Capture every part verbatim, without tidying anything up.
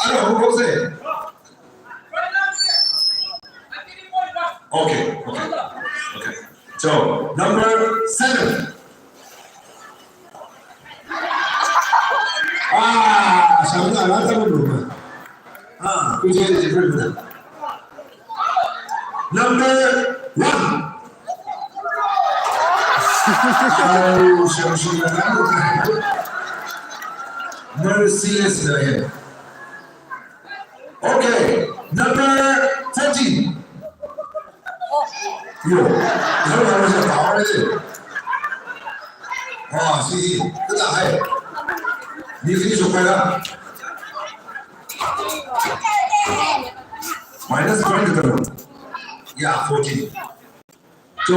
Ara, hukuk se. Okay, okay, okay. So, number seven. Ah, shamna, rata mo. Ah, kuche, kuche, kuche. Number one. Au, sham, sham, sham. Merciless na hai. Okay, number thirteen. Yo, number one is a power, is it? Ah, see, look at that. This is so far. Minus point to the, yeah, fourteen. So,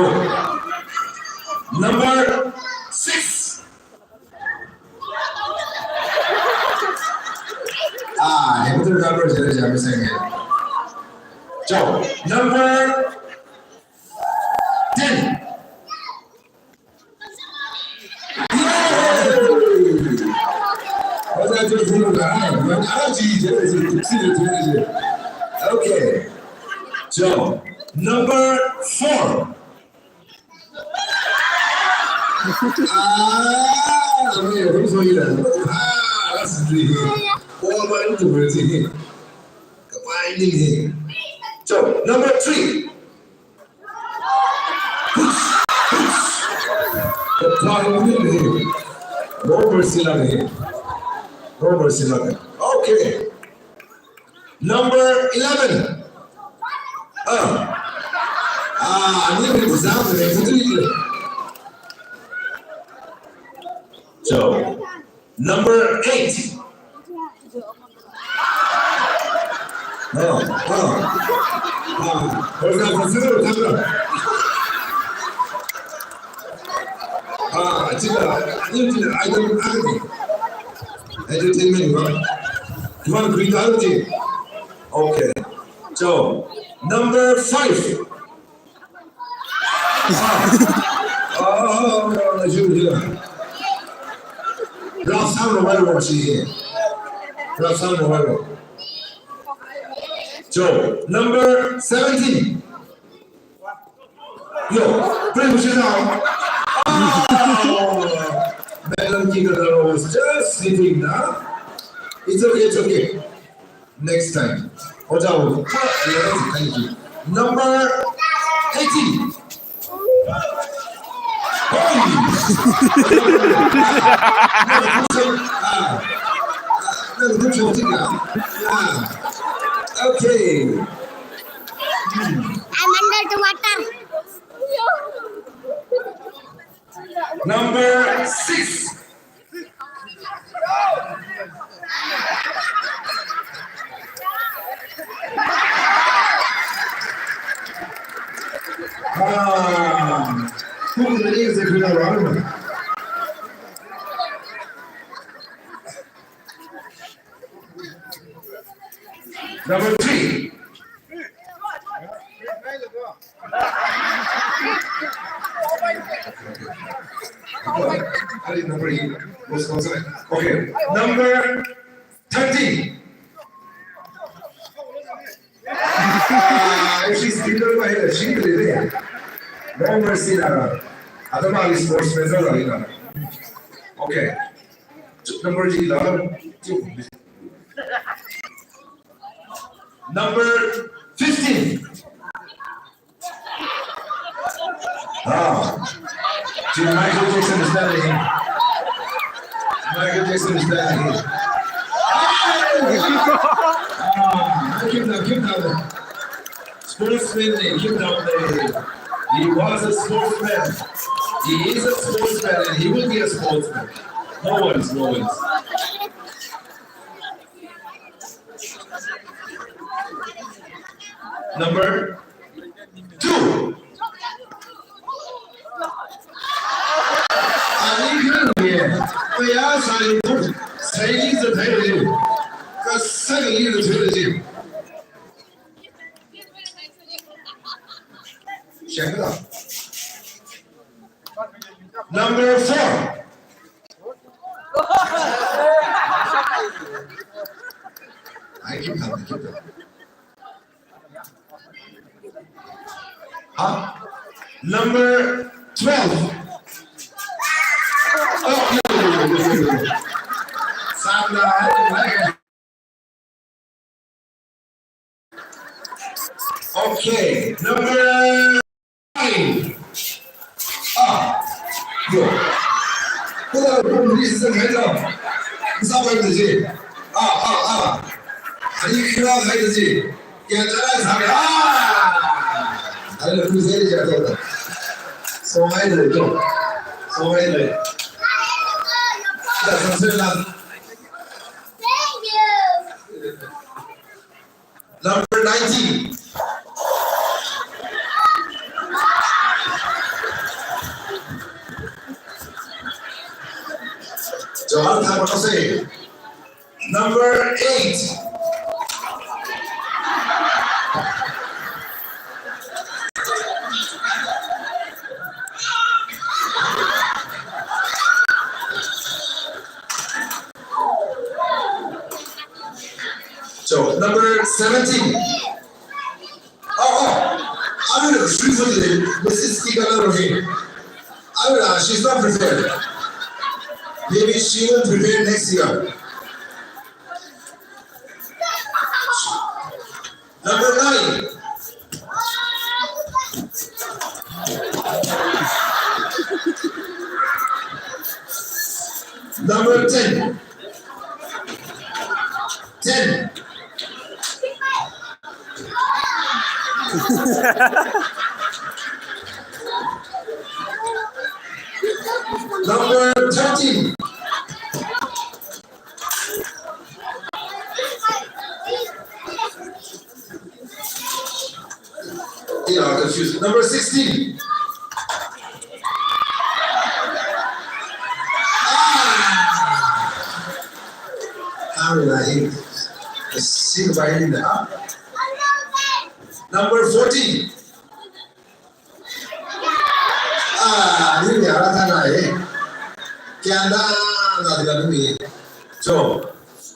number six. Ah, hemtu number zero zero second. So, number ten. Yay! What's that? Okay. So, number four. Ah, I mean, who's on that? Ah, that's the all my interpreting. Combining here. So, number three. Combining here. No mercy la here. No mercy la. Okay. Number eleven. Ah. Ah, I need to examine it. So, number eight. Ah, ah. Ah, for example, zero, zero. Ah, I think, uh, I think, I don't, I don't. Entertainment, you want? You want green energy? Okay. So, number five. Ah. Ah, you, you. Rap sang lo mai lo shi. Rap sang lo mai lo. So, number seventeen. Yo, play with you now. Oh, Madam Kikadaro was just sleeping now. It's okay, it's okay. Next time. Ojā, thank you. Number eighteen. Hey! Ah, ah, okay. Hmm. I'm under the water. Number six. Ah, who is the next? Number three. Number eight. Okay. Number thirteen. Ah, she's still by her. She will be there. No mercy, Nara. Otherwise, sportsman, Nara. Okay. Number three, Nara. Number fifteen. Ah. Michael Jackson is standing here. Michael Jackson is standing here. Ah, keep down, keep down. Sportsman, keep down there. He was a sportsman. He is a sportsman and he will be a sportsman. No worries, no worries. Number two. Ani khange, paya sai tu, sai li za thai le, ka sai li za thai le. Check it out. Number four. Huh? Number twelve. Oh, no, no, no, no, no, no. Sandra, okay, number nine. Ah, yo. Kala pum ni sisa ngai lo. Sisa ngai lo ji. Ah, ah, ah. Ani kira ngai lo ji. Kya tara sa? Ah. Ani lo pum sisa ngai lo. So ngai lo jo. So ngai lo. Kya sa se la. Thank you. Number nineteen. John Thamasei. Number eight. So, number seventeen. Oh, oh. I will, she's not prepared. Maybe she will prepare next year. Number nine. Number ten. Ten. Number thirteen. They are confused. Number sixteen. Ah! How will I hit? Sixteen by in the, huh? Number fourteen. Ah, ni ya ra thana e. Kya na na de la ni. So,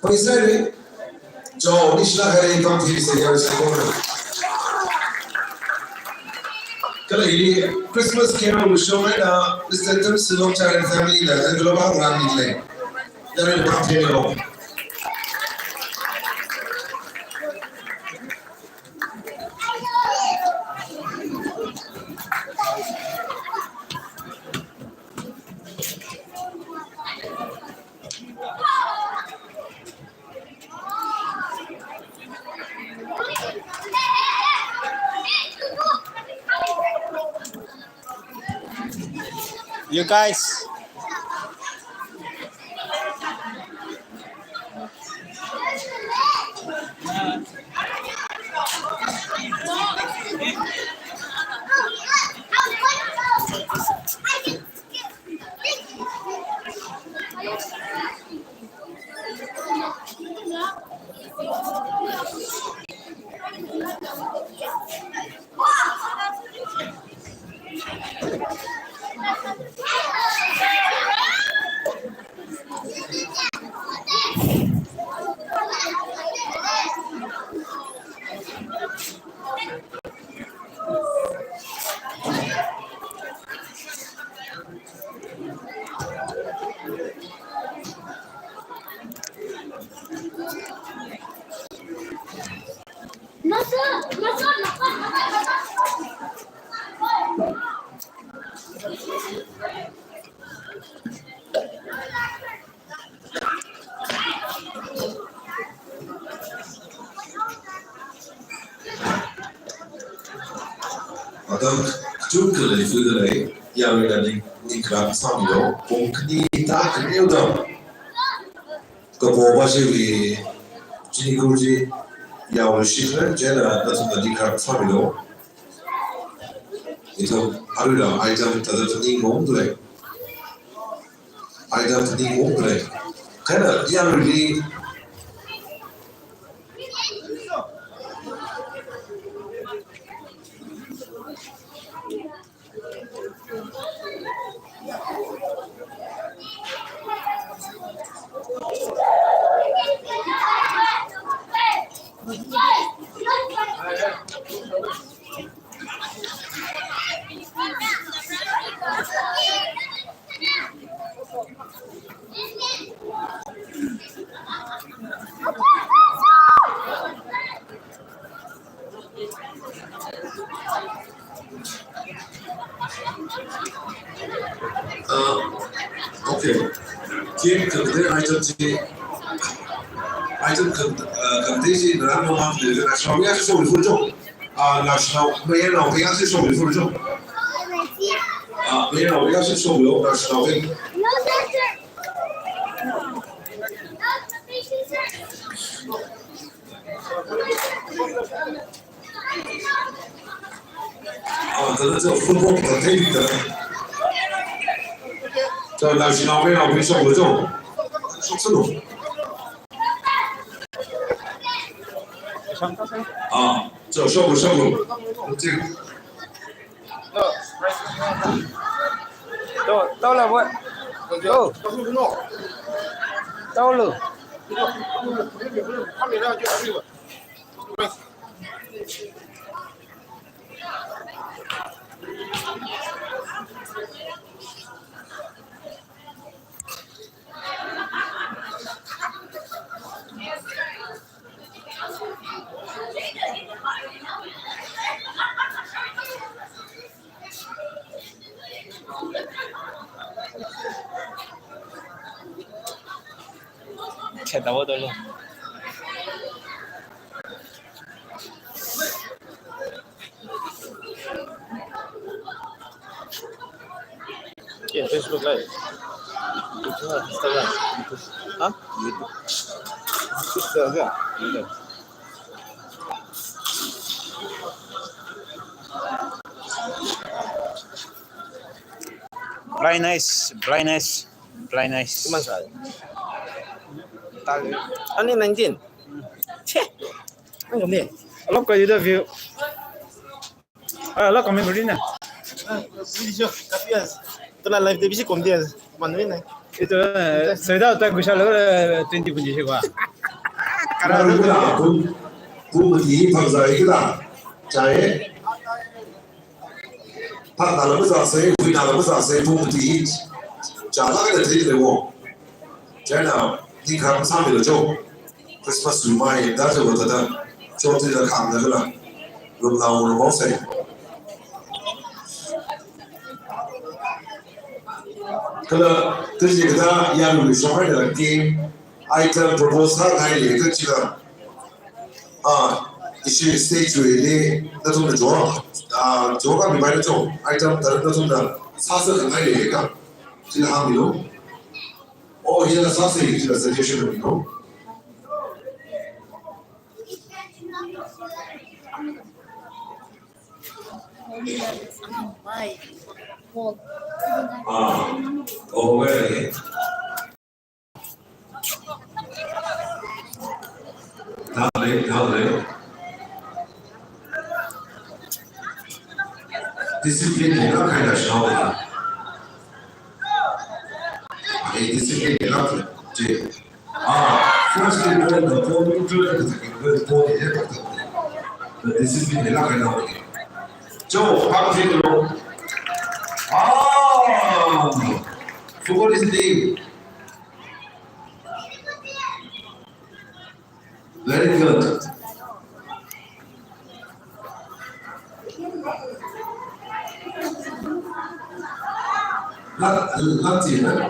paisa ni. So, ni shla kare kam thi se ya se ko. Kala hili Christmas Carol show eina Mister Themsilongchar and family na envelope ngarān ni le. Yare pa phe lo. You guys. Atam kachungkha leifida lei, yaruina ning, ningkharā sāmilu, pung khani tākhaneo da. Kapo ba shiwui, chini kurji, yaoshikra, chieina nathumna ningkharā sāmilu. Ithum aruila item thada phaningungda lei. Item phaningungda lei. Kha ina yaruili. chi, item khan, uh, khangatei chi ngarān mamang le, naoshinao ya shoklu fur chong. Ah, naoshinao, mayarnao ya shoklu fur chong. Ah, mayarnao ya shoklu, naoshinao ya. Ah, thāda chi football khangatei da. Chi naoshinao mayarnaobing shoklu chong. Shoksālu. Ah, chi shoklu, shoklu. Chi. Tao, tao la, boy. Tao. Taolu. Kheta wo dolo. Ke Facebook Live. Itu Instagram. Itu. Hah? YouTube. YouTube saja. Iya. Brightness, brightness, brightness. Cuman saya. Tali. Ani nineteen. Ceh. Ang kami. Lok ka yuda view. Ah, lok kami beri na. Video, tapi ya. Tuna live de bisi kom dia. Mana ni? Itu, eh, saya tahu tak gusha lo, eh, twenty punji sih gua. Karena itu lah, pun, pun mati pangsa itu lah. Cai. Phāda lam zāsei, huida lam zāsei, pung ti hi. Chālāk eina treat leiwo. Chieina, ningkhāng sāmilu cho. Christmas rumai, da cho thāda. Chotli da khangda kala. Rumnao rumosei. Kala, kaji kathā, yaruili shokhaida game, item propose sāngaili, kachila. Ah, ishi stage wuili nathumna jo, ah, jo kami bai na jo, item tharan nathumna sāsāngaili ka, chila hāngmilu. Oh, hila sāsei, chila suggestion milu. Ah, oh, very. Thālei, thālei. Discipline leilāk eina shaolei. Ai, discipline leilāk lei. Chi. Ah, first ball, the ball, neutral, the second ball, ball, eh, the discipline leilāk eina. Cho, back to the row. Ah, forgot his name. Very good. Lak, lak chi, eh?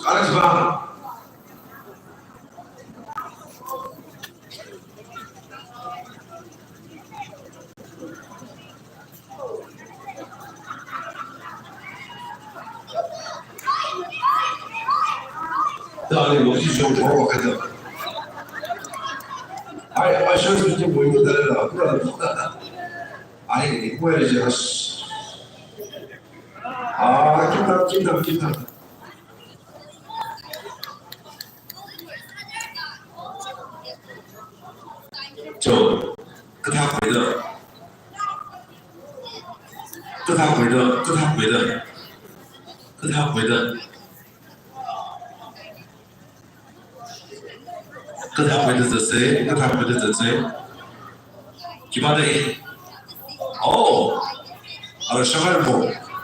Alex Brown. Dali mo shi shong thor wa kaja. Ai, ai, shong shi mo yu da la, pura. Ai, ni ko ya ja. Ah, kita, kita, kita. Cho, kathā khuida. Kathā khuida, kathā khuida. Kathā khuida. Kathā khuida zatsei, kathā khuida zatsei. Khipā dei? Oh. Ara shakar bo.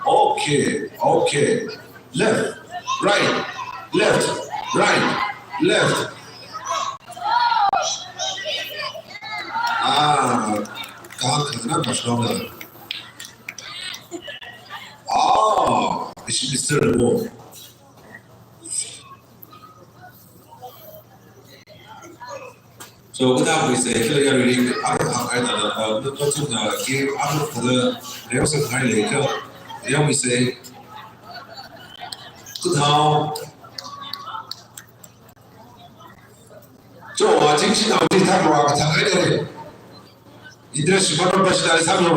Okay, okay. Left, right, left, right, left. Ah, Ah, ka, ka, na, ka, shlo, na. Ah, is Mister Remo. So, kathāwui sāda, kala yaruili, arui hāngngai da, uh, na, na, na, game, arui kada, reo sāngai lei ka, reo mi sāda. Kathā. Cho, wa, ching, ching, na, ching, thang, wa, kathāngai da. Interest, shimān, wa, pashina, thang, wa.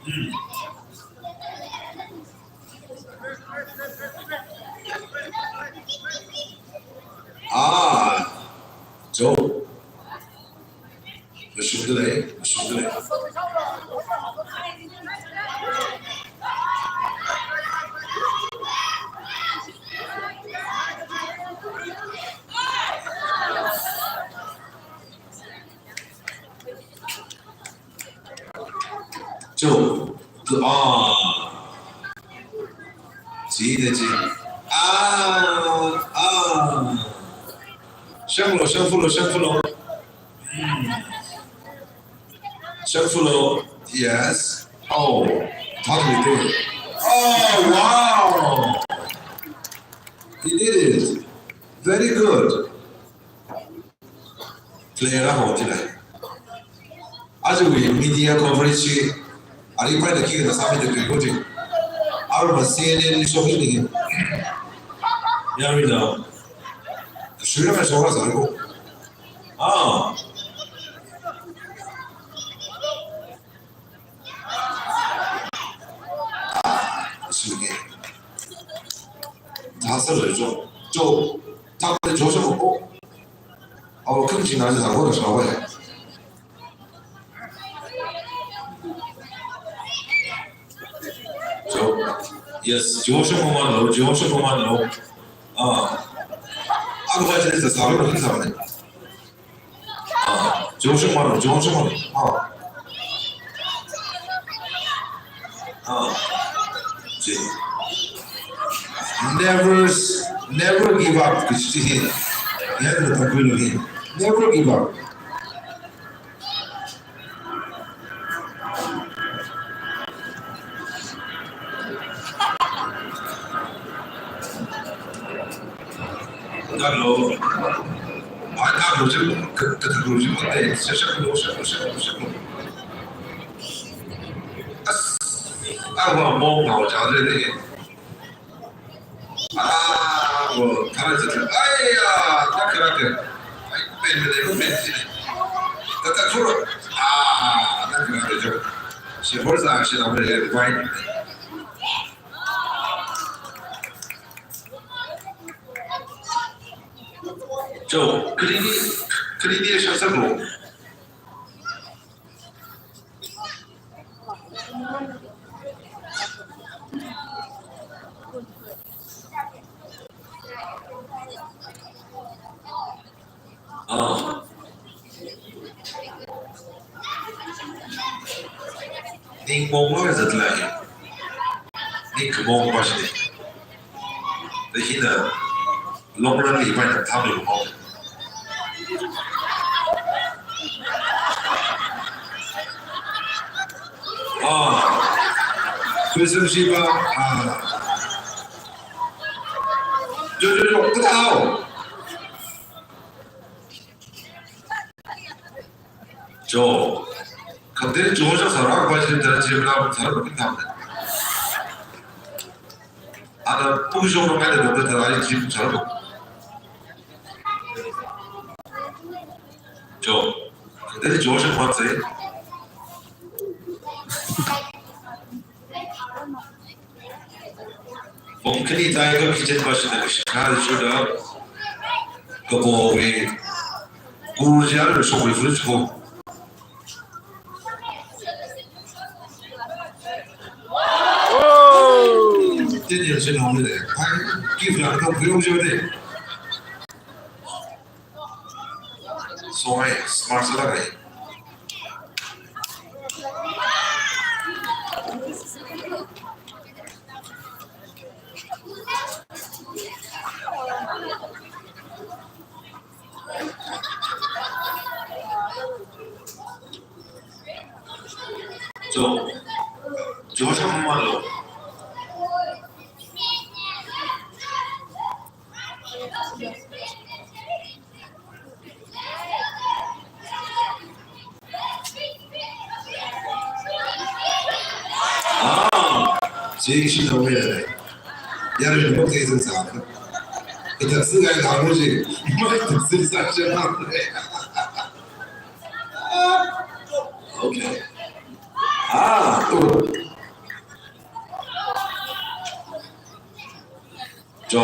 Hmm. Ah, cho. Mashungda lei, mashungda lei. Cho, to, ah. Chi de chi. Ah, ah. Shanglo, shangfulo, shangfulo. Hmm. Shangfulo, yes. Oh, how do you do it? Oh, wow. He did it. Very good. Player akha chila. Ajawui media coverage chi, ari pai da khi na sāmi da kri ko chi. Arui ma C N N li show mi ni. Yaruina. Shura ma show ra sa ko. Ah. Shige. Thasa le jo. Jo. Thasa le jo jo ko. Awo kham china ja ko da shawe. Jo. Yes, jo sho ko man lo, jo sho ko man lo. Ah. Abu ka chini sa sa lo, ni sa ne. Ah, jo sho ko man lo, jo sho ko man lo. Ah. Ah. Ji. Never, never give up, kachi hi. Never give up. Never give up. Taklo. Ai, taklo chi, ka, ka, taklo chi, ka, eh, shak, shaklo, shaklo, shaklo, shaklo. As, awa, mo, mo, ja, de, de. Ah, wo, thāra zat. Aiya, na kharā kha. Ai, pen, pen, pen, pen. Ta, ta, thuro. Ah, na kharā kha jo. Shi bor za, shi na bor ya, bai. Jo, kali ni, kali ni shak shaklo. Ah. Ning mong lo zat lai. Ning khamong pa shi. Te hina. Long run li pai na tham lo mo. Ah. Kusum shi ba. Ah. Jo, jo, jo, kathā hao. Jo. Khamdei jo jo sāra ba jin da jin la sāra ba kin tham. Ana pu jo no mai da da da jin sāra. Jo. Khamdei jo jo ma se. Pung khani tai ka kitchen ba shina ka shikha shuda ka bo wui gu jia lo shok wui fridge ko. Tin yar shin hong le. Pai ki fla ka bu yong jo de. Sawai, smart sāda kai. Jo, jo, jo, malo. Ah, jing shi tong me. Yarui ni mok te zin sa. Kita si gai ta mo ji. Mok te zin sa shi ma. Okay. Ah, oh. Jo,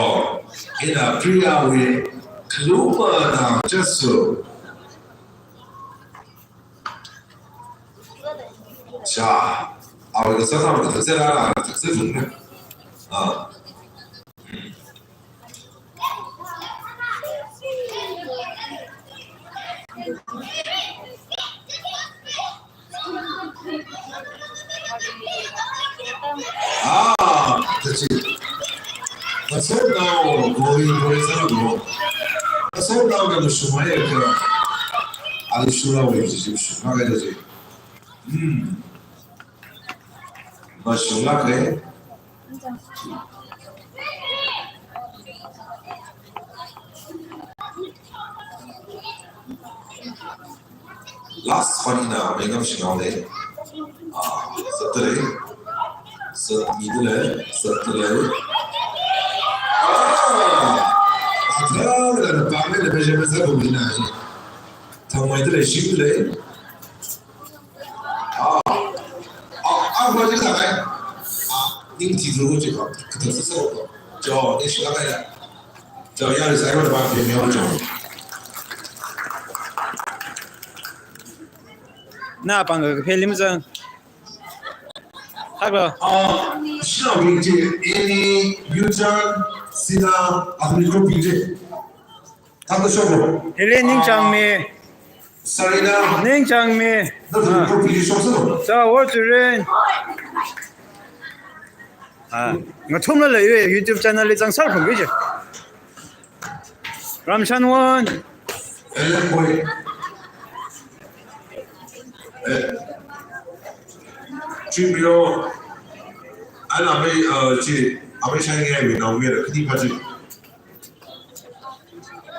ina Priya wui khalupana chasu. Cha, awui kasā tam kasā ra, kasā thung na. Ah. Ah, that's it. That's all now. Going, going, sir, go. That's all now. That is my area. Ali shura wa yuji, shura wa yuji. Hmm. Mashung lak le. Last one ina, mengam shinao le. Ah, sat le. Sat mi le, sat le. Ah, atra le, pame le, meje mesa kumina. Thamai le, shim le. Ah, ah, ah, wajib sa kai. Ah, ning chi zuru chi ko, kata sa sa ko. Jo, ni shi la kai. Jo, ya, ni sai ko ba phe mi jo. Na pang ka phe lim zang. Hak lo. Ah, shi la wing chi, Annie, Yuchan, Sina, Athuni ko pi chi. Thakda shoklo. Hili ningchāng mi. Sarina. Ningchāng mi. Nathum ko pi shoksa lo. Cha wo churen. Ah, ngathumla leiye YouTube channel li zang sar phung bije. Ramshan Won. Ellen Boy. Eh. Chimyo. Ana mai, uh, chi, amai shang ye mi na mi ra kini pa chi.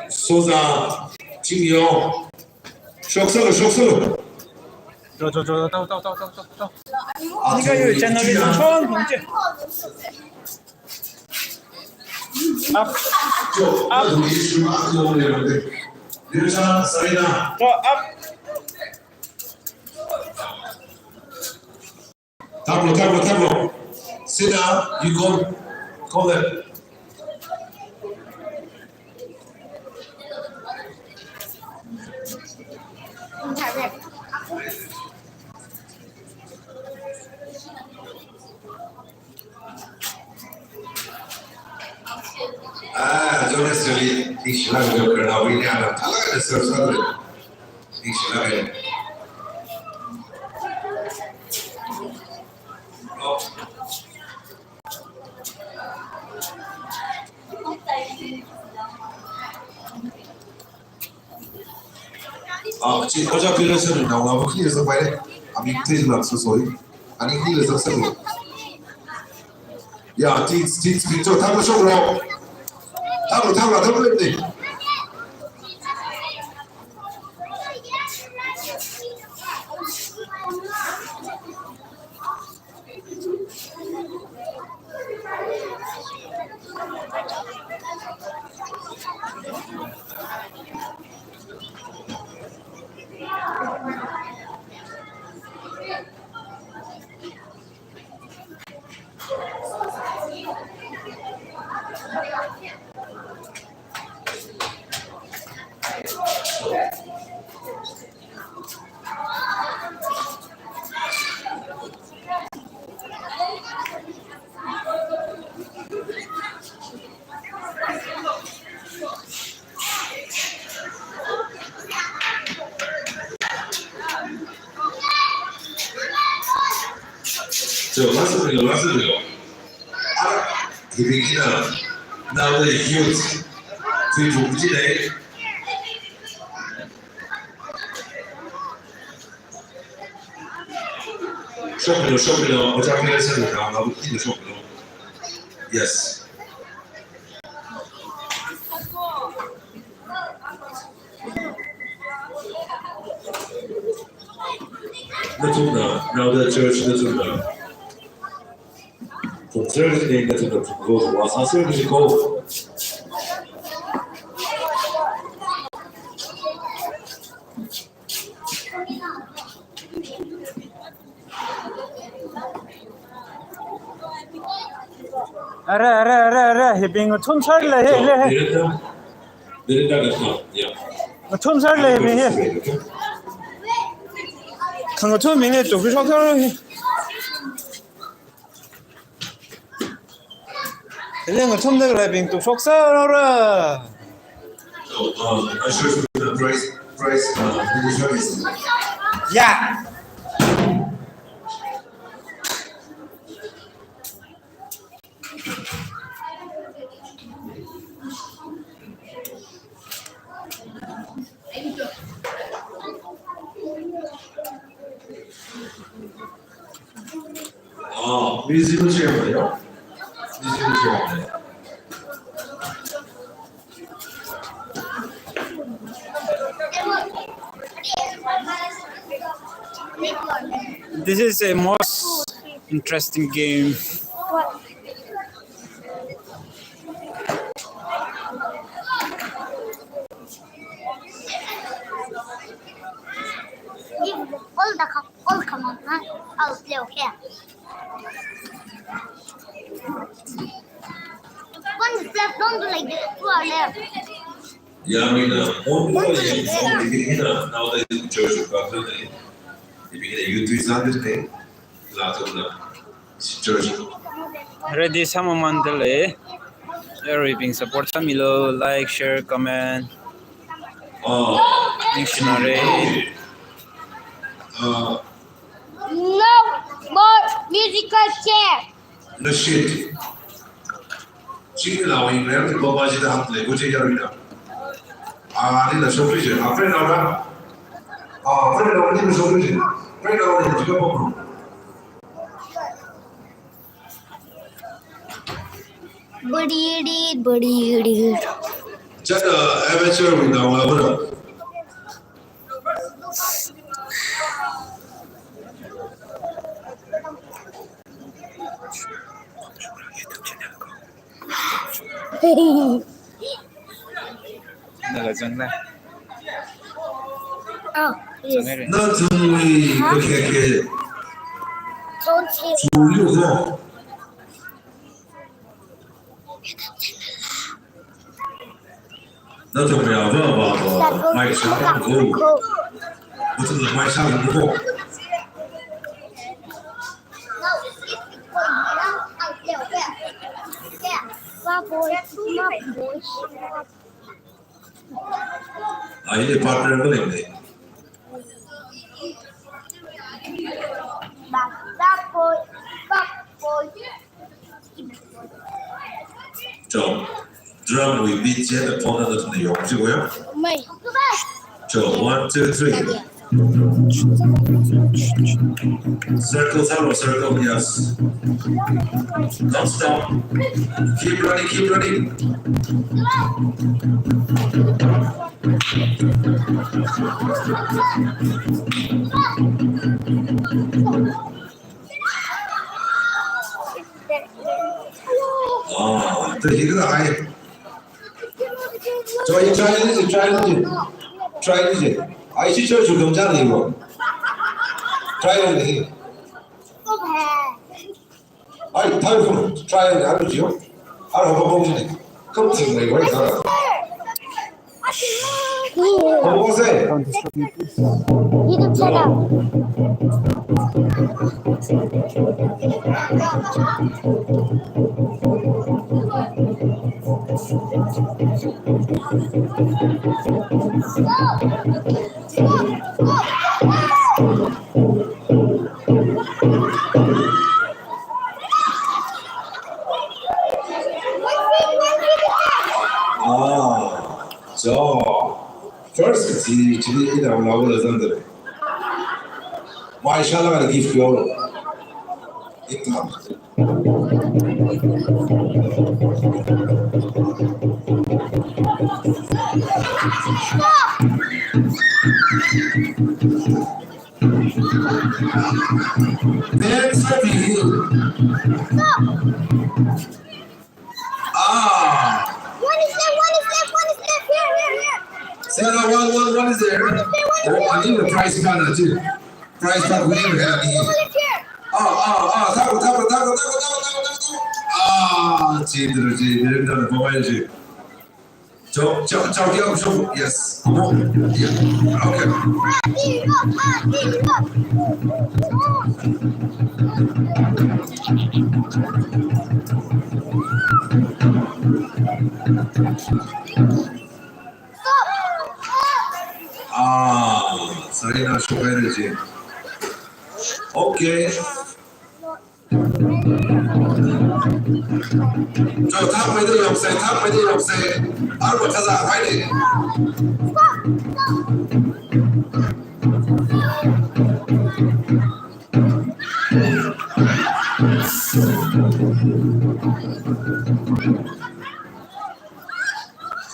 Soza, Chingyo. Shoksa lo, shoksa lo. Jo, jo, jo, tao, tao, tao. Ah, ni ka yo channel li chon, chon, chon. Up. Jo, up. Jo, up. Tanglo, tanglo, tanglo. Sit down, you go. Call them. Ah, Jonas Jali, ish, lang jo karna, wini ana, thala de sir, sir. Ish, lang. Ah, chi, oja pila sa na, wa, wa, clear sa pai le. Ami, please, I'm so sorry. Ani clear sa sa. Ya, teens, teens, teens, so, tanglo shoklo. Tanglo, tanglo, tanglo, tanglo. So, last thing, last thing. Ah, hibikina, now the youth, people today. Shokmilo, shokmilo, ojā pila sāda, ngabukti shokmilo. Yes. Nathumna, now the church, nathumna. Phungser kaji, nathumna phungko, vāsāser kajiko. Ara, ara, ara, ara, hibing ngathumser lei, he, he, he. Mirinda, Mirinda gatna, yeah. Ngathumser lei, hibing, he. Khangathum ming lei, tu, kishok, he. Ele ngathumda khaleibing tu shokserra. So, um, ushers, the prize, prize, uh, minister is, yeah. Ah, musical chair, yeah? Musical chair. This is a most interesting game. All the cup, all come on, huh? I'll play, okay. One is left, don't do like this, two are left. Yeah, I mean, uh, one more thing, one thing, you know, now that the church of God, you know, if you get a youth, it's not this thing. Ready, sama mandale. Everything support samilo, like, share, comment. Oh. Ningshinare. Uh, no more musical chair. Nashit. Chini lawi ngrem ni baba jida hap le goje yarina. Ah, ni la shokri je. Ah, friend laura. Ah, friend laura ni shokri je. Friend laura ni jika baba. Badi di, badi di. Just, uh, amateur with our level. Nala zangna. Oh, yes. Zangna re. Nathumwui, okay, okay. Don't say. Chuyu ho. Nathumwui ava, ava, ava. Mai sha ko. Nathumwui mai sha ko. Ai, partner ko le. Chao, drum wui beat chi eina phone na tuna yong chi ko ya. Mai. Chao, one, two, three. Circle, circle, circle, yes. Don't stop. Keep running, keep running. Ah, the hill high. Try, try, try, try. Ai, chi church dong jang ni wo. Try on the hill. Ai, try for, try on the hill. Ai, how about you? Come to me, right? What was it? YouTube channel. Ah, so first, chi, chi, ina wala wala zangdalei. Mai shala gift yo. Thanks for the hill. Ah. One is left, one is left, one is left. Here, here, here. Sarah, one, one, one is there. One is there, one is there. Oh, I need a prize card too. Prize card, we need to have it. One is here. Ah, ah, ah, tapu, tapu, tapu. Ah, chidra, chidra, chidra, chidra. Chao, chao, chao, chao, chao. Yes. Oh, yeah. Okay. Ah, Sarina Shokairaji. Okay. Chao, thakmeida yoksa, thakmeida yoksa. Arva thaza, haide.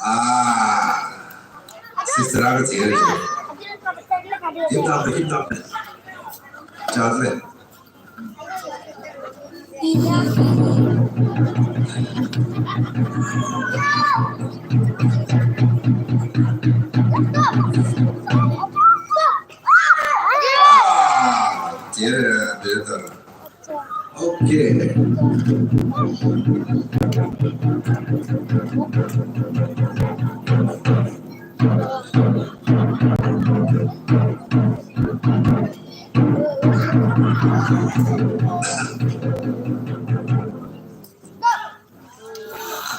Ah, sister, I can see her. Hip hop, hip hop. Chao, sir. Ah, yeah, better. Okay.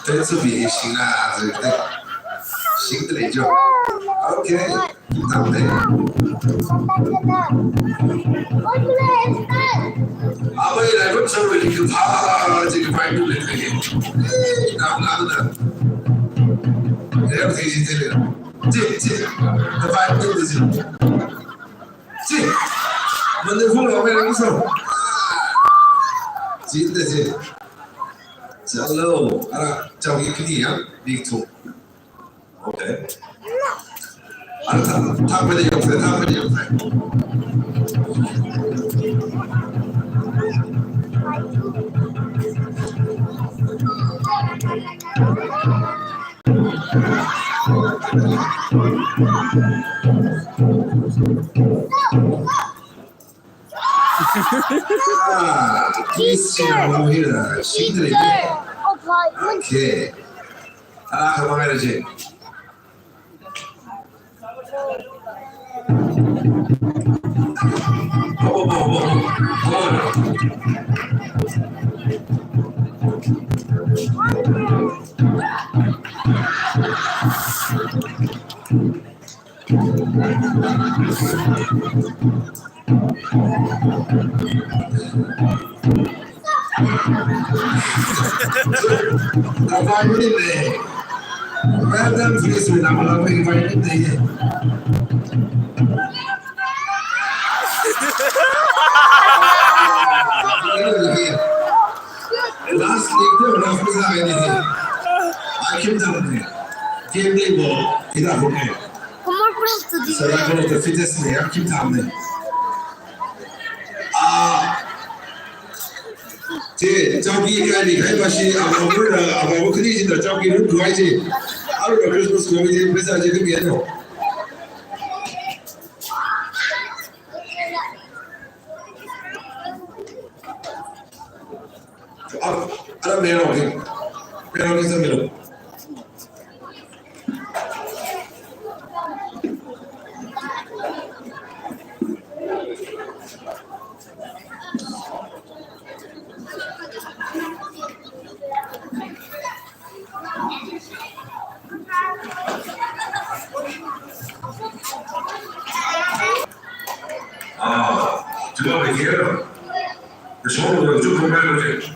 Thanks for being here, Sheila. Shingda leijo. Okay. Tamde. Amei lai rum sa wili kaphā, chi kaphā tu le le. Nam nam da. Leo thi chi le. Chi, chi. Kaphā tu le chi. Chi. Manipur lo me ram so. Chi de chi. Chalo, ara, chao ki kini ya, big two. Okay. Ara, thak, thakmeida yoksa, thakmeida yoksa. Ah, please share along here. Share it. Okay. Ah, come on, energy. Kapai muni le. Madam, please, we nama la kapai muni le. Last week, the last week, I did it. I came down there. Came there, go. Ida ho ke. Kumar Prince to the Sara ko the fittest ne, I came down there. Ah, che, chao ki kali, kai bashi, ababu, ababu kani ji da chao ki ru kai ji. Aru Christmas committee, pesa ji kami ano. Ara, ara mero ni. Mero ni sa mero. Ah, juga begini. Kecuali orang itu bukan kerja.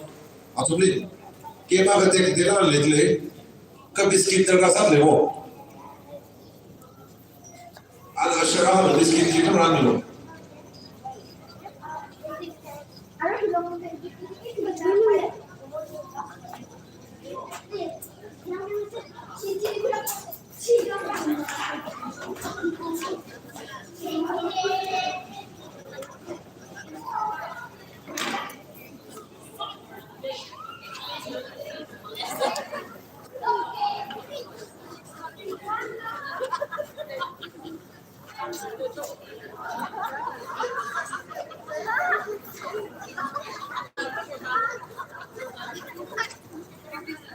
Athumli. Kema ka tek tek la le le. Ka biscuit darkar sālei wo. Ana shara na biscuit chi khamrān milo.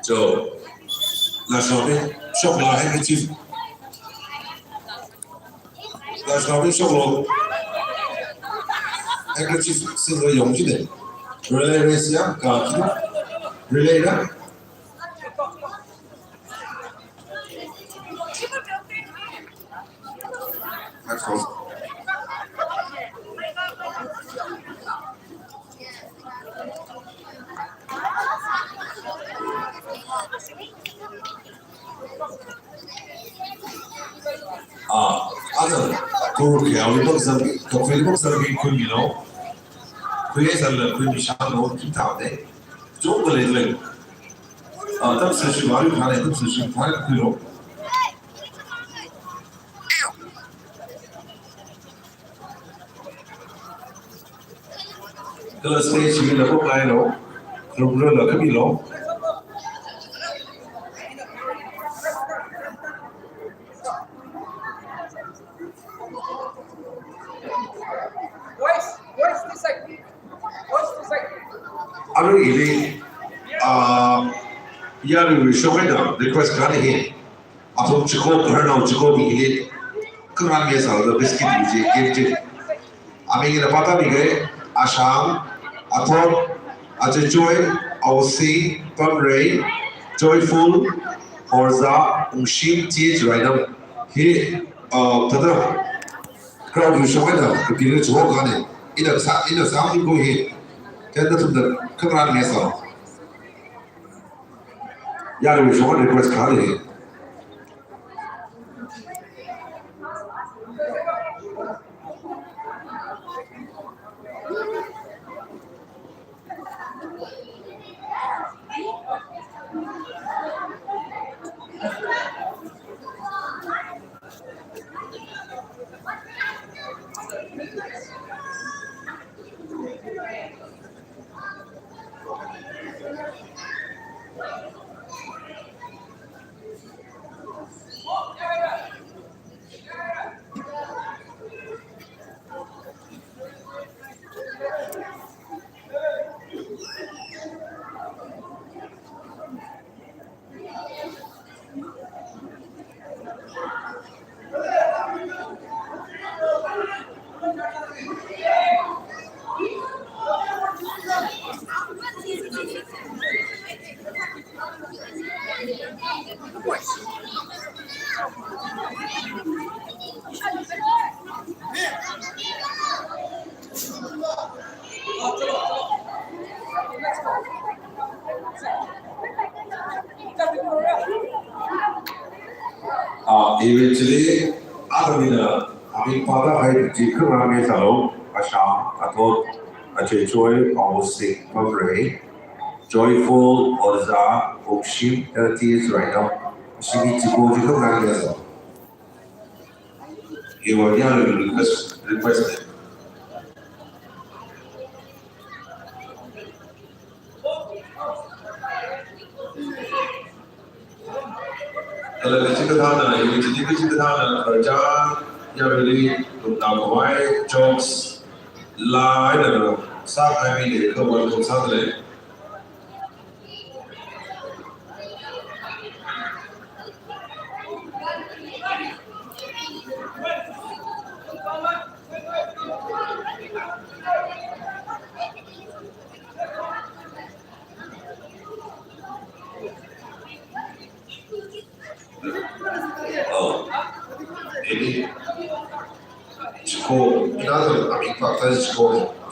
So, last round, eh, shoklo handkerchief. Last round, eh, shoklo handkerchief, silver yong jide. Relay race ya, ka, relay na. Next one. Ah, other, kuru kya, we book some, we book some, we could, you know, we as a, we shall know, keep out there. Don't believe it. Ah, tam session, why you can't, tam session, why you know. Kala stage hila khuilailo, rukra la khamilo. Boys, boys, this side. Boys, this side. Aru ili, ah, yaruiwui shokhaida request khani hi. Athum chiko, khararnao chiko mi hili, khangarān mi sāda biscuit mi chi, game chi. Aming ina pātāmi kei, Ashang, Athot, Achichoi, Ausing, Pamrei, Joyful, Orza, Ungshim, T H Rainam. Hi, uh, thāda, crowd yu shokhaida, kapira chiko khani. Ina sā, ina sāmi ko hi. Kanda thumda, khangarān mi sā. Yaruiwui shokhaida request khani. Ah, eventually, athumna, aming pātāhai chi khangarān mi sālo, Ashang, Athot, Achichoi, Ausing, Pamrei, Joyful, Orza, Ungshim, T H Rainam. Shimi chiko chi khangarān mi sālo. Iwa yaruiwui request, request. Kala kachikathāna, iwui chili kachikathāna, khararchan, yaruili, lungda khavai, jokes, laa, eina, sākahai mili, kha welcome sādalei. Oh. Ini. Chiko, ina da aming pātāhai chiko.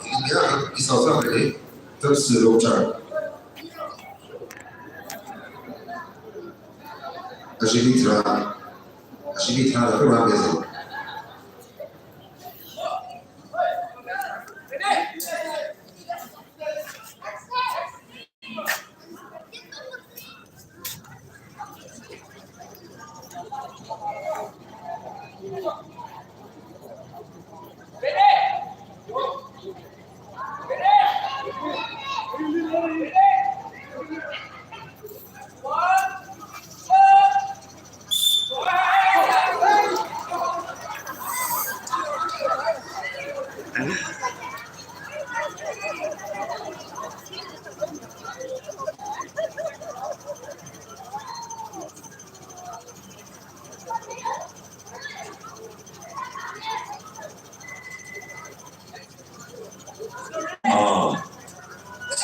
Ini ya, isa sa re. Tam si lo cha. Ashimi tharā. Ashimi tharā da kura beza.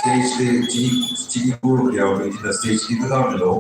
Stage li chini, chini group ya, chini stage li tātāmilu.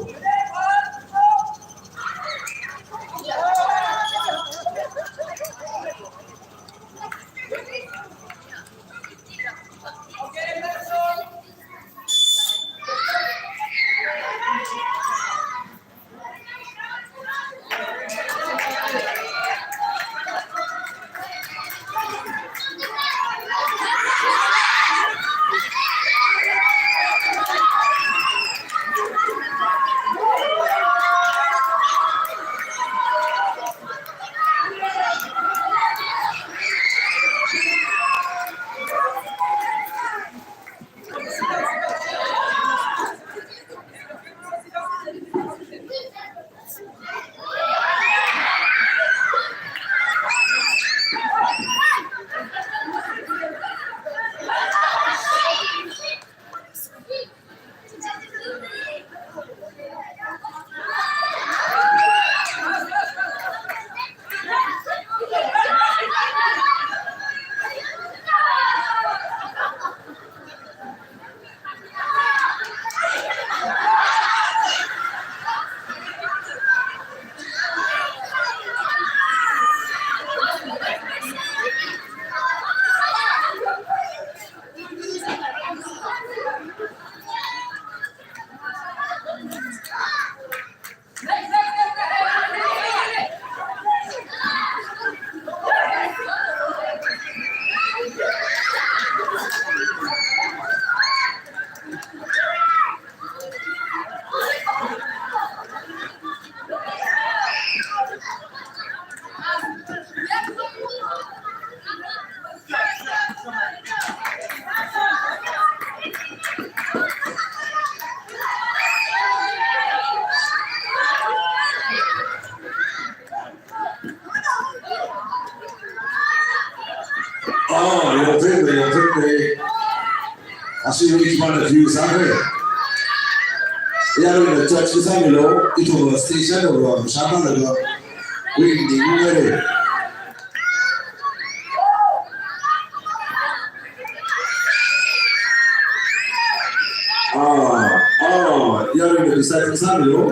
Oh, yongphei, yongphei. Ashi wui khipāna view sākhui. Yaruina judge kasāmilu, ithumla station lo shāmalaga. Wui ning ngare. Ah, ah, yaruina decide kasāmilu.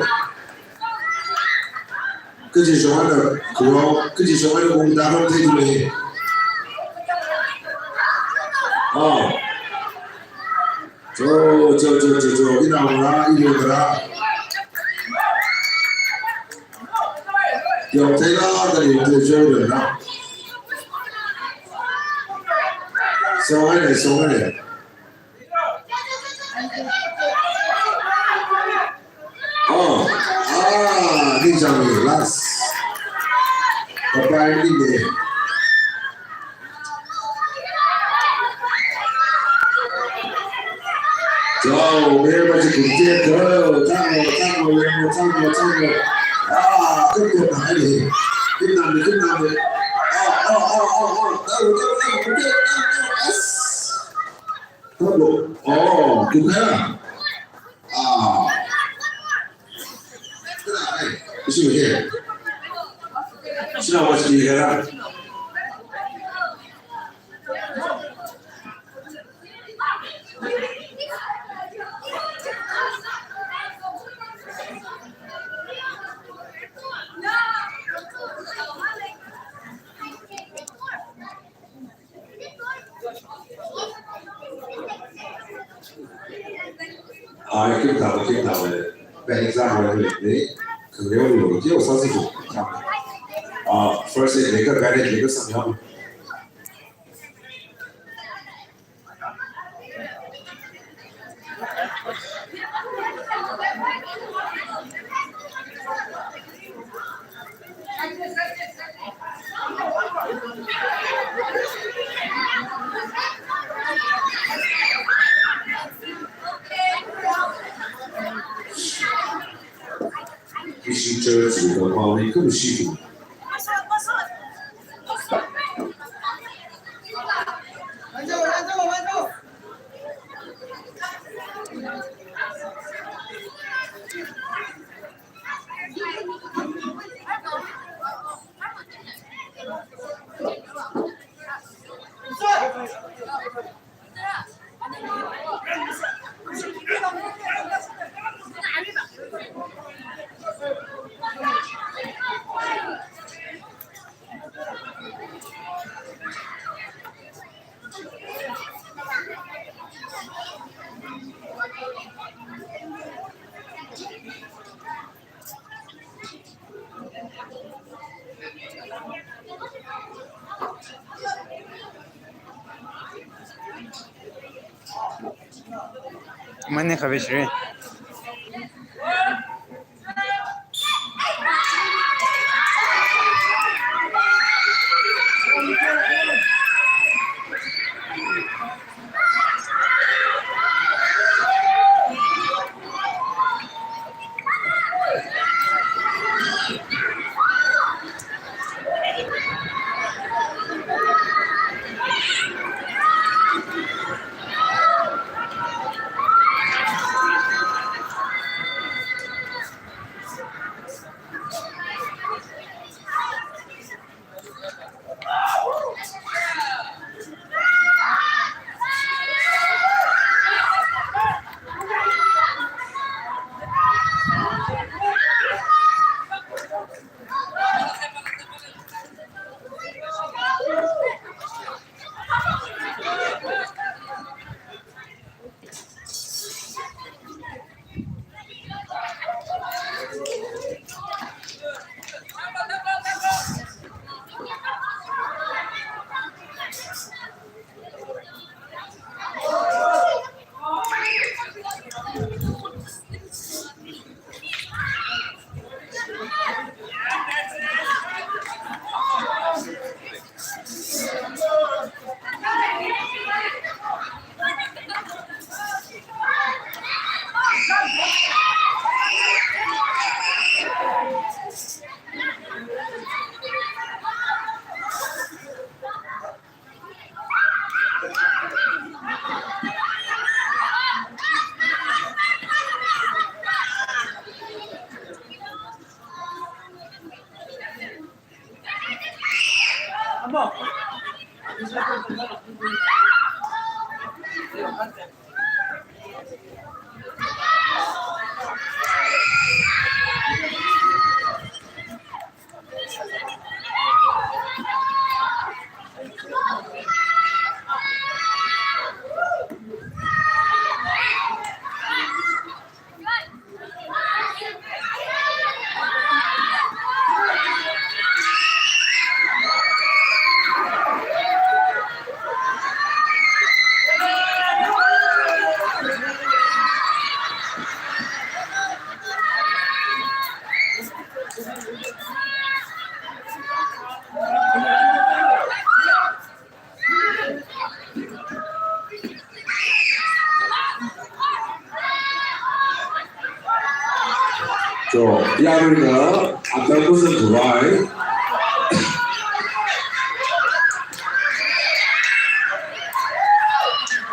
Kaji shong eina, kuro, kaji shong eina ungda ram thei thumei. Oh. Jo, jo, jo, jo, jo, ina mara, ina mara. Yongtheila, kali yongthei jo, jo, na. Shong eina, shong eina. Oh, ah, ningchāngmi last. Kapai ningde. Chao, me ma chi kum che ko. Chao, chao, me mo, chao, chao. Ah, kum che na ni. Kum na ni, kum na ni. Ah, ah, ah, ah, ah. Chao, chao, chao, kum che, chao, chao. Yes. Tabo. Oh, good girl. Ah. Hey, is she here? She's not watching you here. Ah, kim tao, kim tao le. Panic zā haowa le. Khangareo lo, kyo sāsi ko. Ah, first aid leiakha, bandage leiakha samyao. Ishi church li kapao ni kum shi tu. Mane khavishri. So, yaruina, atam kusang khurai.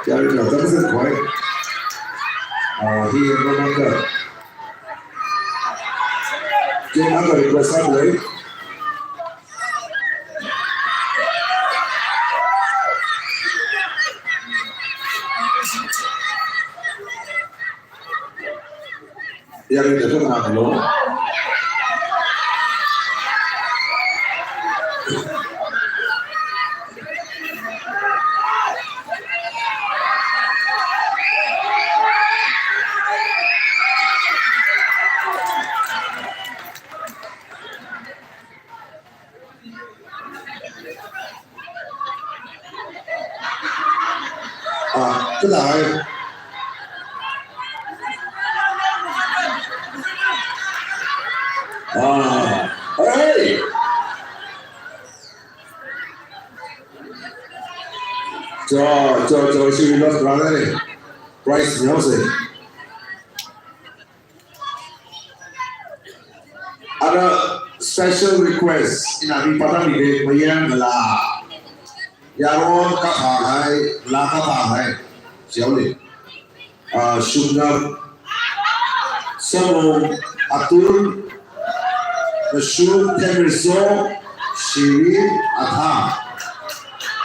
Yaruina, atam kusang khurai. Ah, hi yang mana ka? Yang mana request apa lagi? Yang ini tu kenapa lo? Ah, khalei. Ah, hey. Cho, cho, cho, si Venus brother. Price nyose. Ada special request, ina mi padam mi de mayang la. Yaron kathā hai, la kathā hai. Siauli. Ah, Shungam, Samung, Atul, Mashun, Temriso, Shirin, Athang.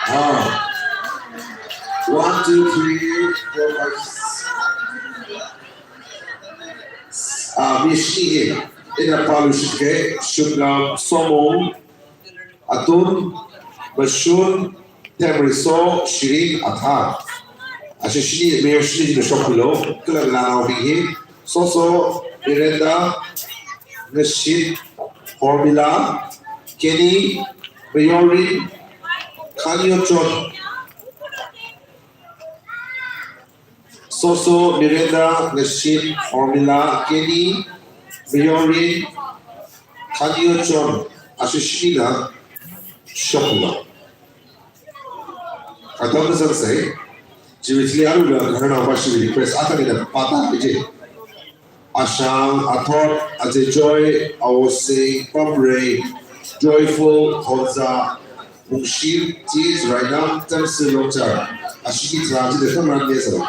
Ah. One, two, three, four, five, six. Ah, mi shini hi. Ina palu shike, Shungam, Samung, Atul, Mashun, Temriso, Shirin, Athang. Ashi shini, mayor shini, Bishop Kulo, Kulang Lanao Binghi, Soso, Miranda, Ngashit, Hormila, Kenny, Mayorin, Kanyochon, Soso, Miranda, Ngashit, Hormila, Kenny, Mayorin, Kanyo John, ashi shinina shoklo. Atam na zangsei, chiwui thili arui la, ngarānao pa shiwui request athānina pāta iji. Ashang, Athot, Ajejoy, Awosing, Pamrei, Joyful, Honza, Mungshim, Tis, Rainam, Tamsi, Longchar, ashi hi tharā jida tharā nge sāla.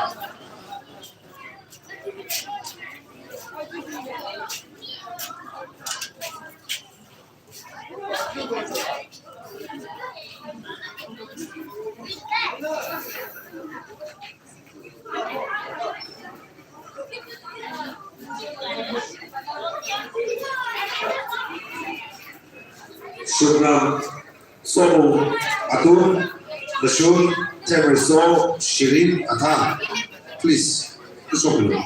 Shuknam, Somu, Atun, Nashun, Temeso, Shirin, Atha. Please, Somu.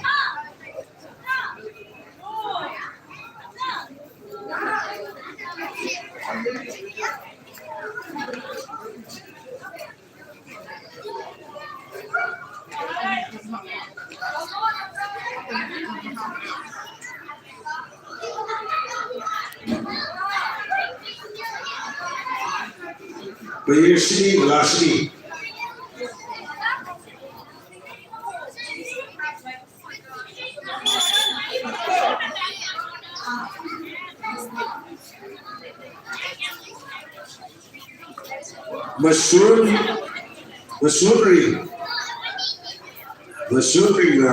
Payer shini, mala shini. Mashun, Mashunring, Mashunringna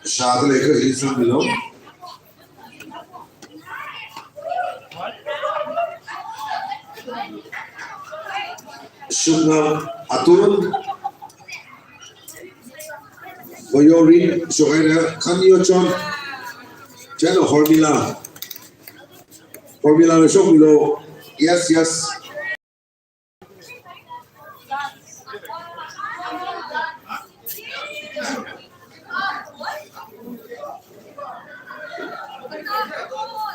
shāda leiakha hi sangmilu. Shuknam, Atun, Mayorin, shokhaira, Kanyo John, chieina Hormila. Hormilana shokmilu. Yes, yes.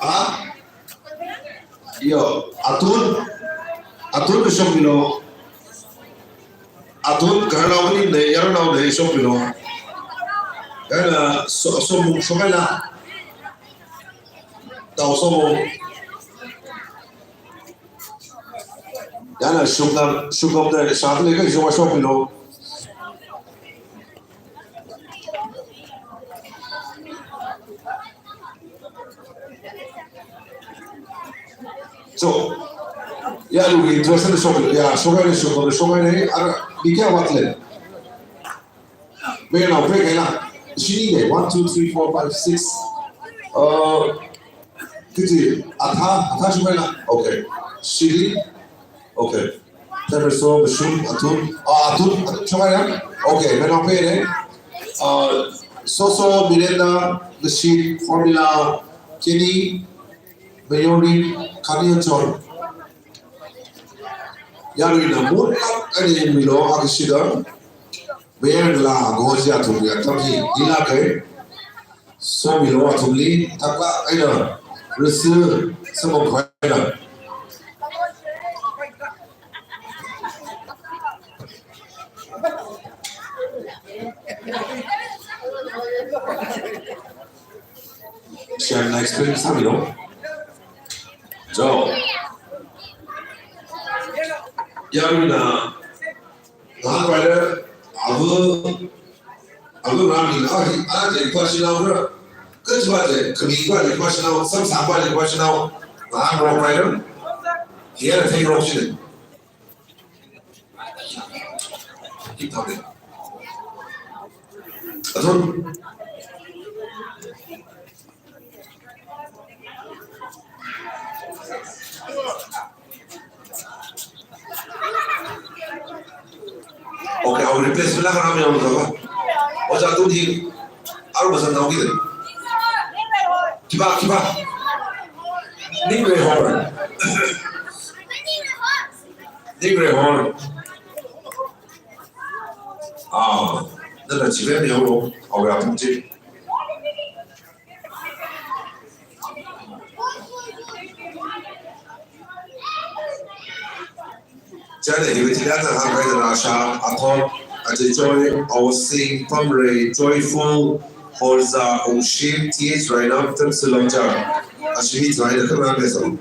Ah? Yo, Atun, Atun shokmilu. Atun, ngarānao maningna, yarānao na shokmilu. Kala, So, Somu shokhaira. Tao Somu. Yana Shuknam, Shuknamna shāda leiakha hi shokmilu. So, ya, lu interest na shok, ya, shokhaira, shokhaira, shokhaira, ara, mi kayākha vātle. Mayarnao phe kayākha, shinina, one, two, three, four, five, six. Uh, kachi, Atha, Atha shokhaira, okay. Shiri, okay. Temeso, Mashun, Atun, ah, Atun, Atun shokhaira, okay, mayarnao phena. Uh, Soso, Miranda, Nashit, Hormila, Kenny, Mayorin, Kanyo John. Yaruina mutlak eina milu, akha shida. Mayarnao la, gozi athum ya, tamhi, ila kai. Somilu athumli, taklak eina, risi, samang khaira. Share na explain sāmilu. So, yaruina, ngahānpaira, ava, ava rāmi, ah, hi, ah, je, ipa shinao ra. Kachiva je, khami pa je, ipa shinao, samsang pa je, ipa shinao. Ngahānrok paira. Hiya, theingarok shina. Atun. Okay, our replacement la khanā mi yong zaba. Oja Atun hi. Aru masang nao kida. Khipa, khipa. Ning Rehor. Ning Rehor. Ah, nana chiven yonglo, awui apong chi. Chieina hiwui thili athang hāngkahai Asha, Athon, Achichoi, Awsing, Pamrei, Joyful, Horza, Ungshim, T H Rainam, Tamsilongchar. Ashimi Trai the Kanam Beso.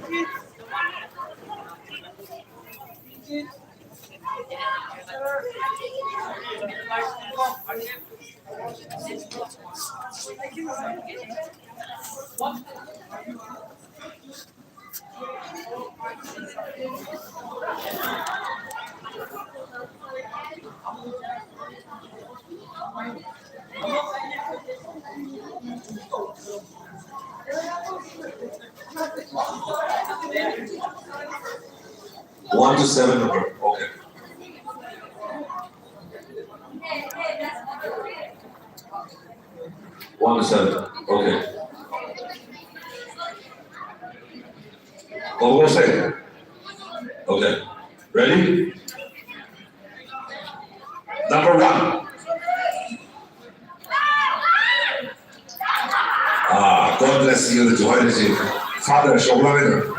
One to seven number. Okay. One to seven. Okay. Go, go, say. Okay. Ready? Number one. Ah, God bless you, the joy is you. Father, show love.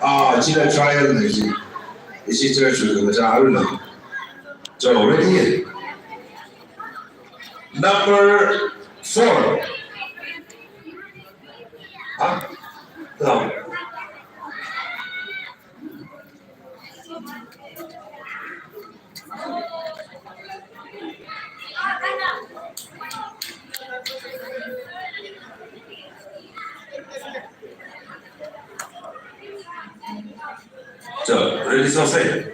Ah, chila trial is you. Is it church with the Maja Aruna? So, ready? Number four. Huh? No. So, ready, so say.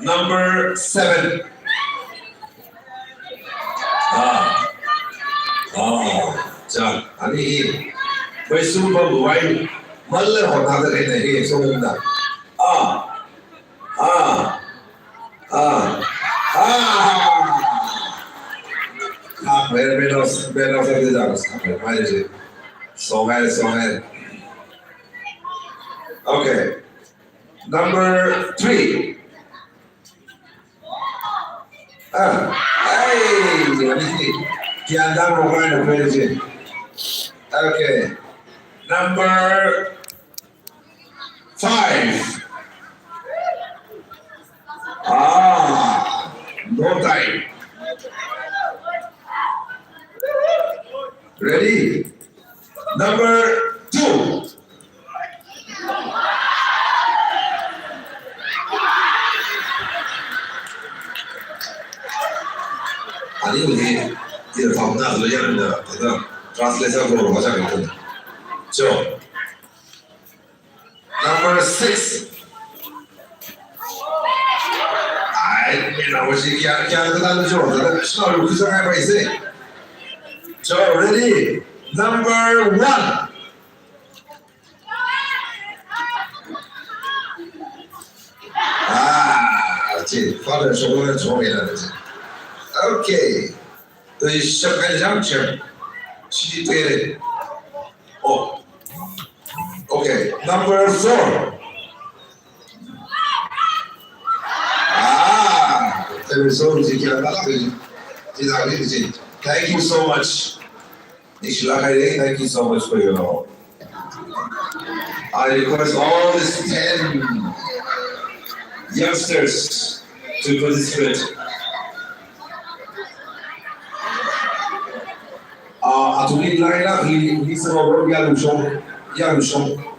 Number seven. Ah. Ah. Cha, ani hi. Bai sumba buai. Malle hona da kene hi, so na. Ah. Ah. Ah. Ah. Ah, very, very nice, very nice, very nice. Very nice. So nice, so nice. Okay. Number three. Ah, hey, kian dang rokai na pwede. Okay. Number five. Ah, no time. Ready? Number two. Ani uni, ina pamna lo yang na, na, translation ko lo macam itu. So, number six. Ai, ina wasi kia, kia kita lucu, kita semua lucu sangat, apa isi? So, ready? Number one. Ah, cik, Father Solomon Solomon, cik. Okay. Jadi, siapa yang jam, jam? Sini, tere. Oh. Okay, number four. Ah, there is so much you can, thank you so much. Nishila Khairei, thank you so much for your help. I request all these ten youngsters to participate. Ah, athumli line up, hi, hi, so, yalushong, yalushong.